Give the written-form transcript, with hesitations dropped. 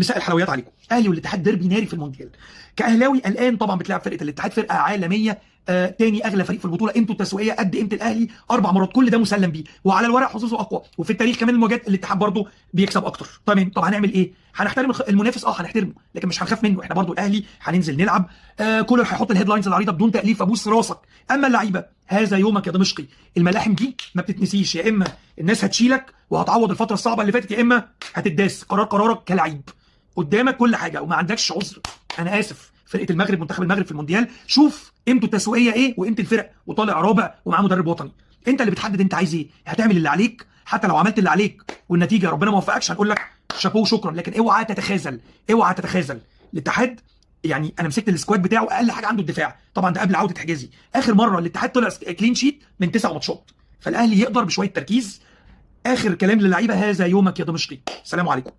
مساء الحلويات عليكم. اهلي والاتحاد ديربي ناري في المونديال. كاهلاوي الان طبعا بتلعب فرقه الاتحاد، فرقه عالمية، تاني اغلى فريق في البطولة، قيمته التسويقية قد قيمة الاهلي 4 مرات، كل ده مسلم بيه، وعلى الورق حظوظه اقوى، وفي التاريخ كمان المواجهات الاتحاد برضه بيكسب اكتر. تمام، طب هنعمل ايه؟ هنحترم المنافس، هنحترمه، لكن مش هنخاف منه، احنا برضه الاهلي هننزل نلعب. كولر هيحط ال headlines العريضة بدون تاليف، ابوس راسك. اما اللعيبة، هذا يومك يا دمشقي، الملاحم دي ما بتتنسيش، يا اما الناس هتشيلك وهتعوض الفترة الصعبة اللي فاتت، يا اما هتداس. قرار قرارك كلعيب، قدامك كل حاجة وما عندكش عذر. انا اسف، فرقه المغرب، منتخب المغرب في المونديال، شوف قيمته التسويقية ايه وقيمه الفرق، وطالع رابع ومعاه مدرب وطني. انت اللي بتحدد انت عايز ايه، هتعمل اللي عليك. حتى لو عملت اللي عليك والنتيجة ربنا ما وفقكش هنقول لك شابوه شكرا، لكن اوعى تتخاذل، اوعى تتخاذل. الاتحاد يعني انا مسكت ال squad بتاعه، اقل حاجة عنده الدفاع، طبعا ده قبل عوده حجازي. اخر مرة الاتحاد طلع clean sheet من 9 ماتشات، فالاهلي يقدر بشوية تركيز. اخر كلام للعيبة، هذا يومك يا دمشقي. سلام عليكم.